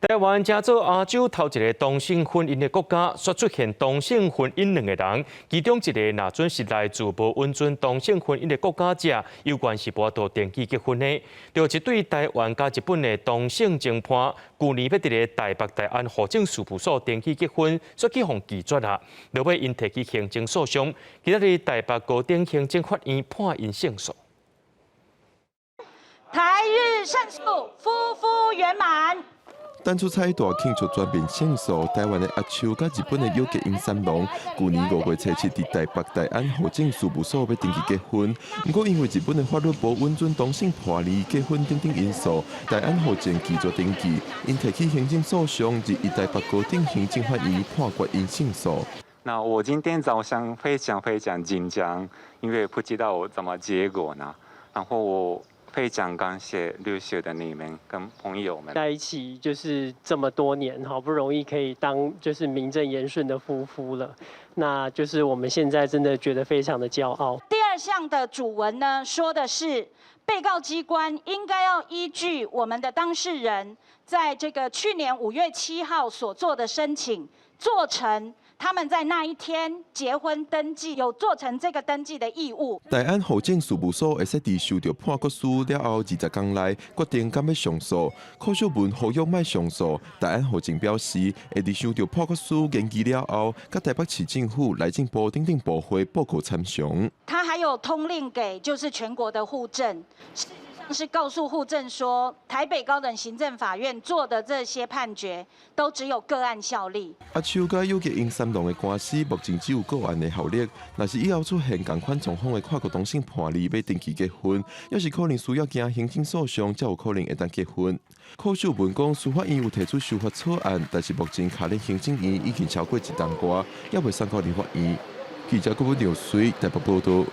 台灣成做亞洲頭一個同性婚姻的國家，煞出現同性婚姻兩個人，其中一個若準是來自無允准同性婚姻的國家者，猶原是無法度登記結婚的。著一對台灣佮日本的同性情伴，舊年欲佇咧台北大安戶政事務所登記結婚，煞去予拒絕啦。落尾𪜶提起行政訴訟，今仔日台北高等行政法院判𪜶勝訴。台日勝訴，夫婦圓滿。當初彩大慶祝全面勝訴，台灣的阿秋佮日本的有吉英三郎，舊年5月初七佇台北大安戶政事務所欲登記結婚，毋過因為日本的法律無允准同性伴侶結婚等等因素，大安戶政拒絕登記，𪜶提起行政訴訟，日一台北高等行政法院判決𪜶勝訴。那我今天早上非常非常緊張，因為不知道怎麼結果呢。然後我非常感謝律師的你們跟朋友們在一起，就是這麼多年，好不容易可以當就是名正言順的夫婦了，那就是我們現在真的覺得非常的驕傲。第二項的主文呢，說的是被告機關應該要依據我們的當事人在這個去年5月7號所做的申請，做成他們在那一天結婚登記，有做成這個登記的義務。大安戶政事務所會使佇收到判決書了後20天內決定敢欲上訴。柯秀文呼籲莫上訴。大安戶政表示，會佇收到判決書研議了後，佮台北市政府、內政部等等部會報告參詳。他還有通令給就是全國的戶政，事實上是告訴戶政說，台北高等行政法院做的這些判決都只有個案效力。阿秋佮有吉英三郎的官司，目前只有個案的效力。若是以後出現仝款狀況的跨國同性伴侶欲登記結婚，猶是可能需要經行政訴訟，才有可能會當結婚。柯秀文講，司法院有提出修法草案，但是目前卡佇行政院已經超過一冬外，猶未送到立法院。記者郭文劉水台北報道。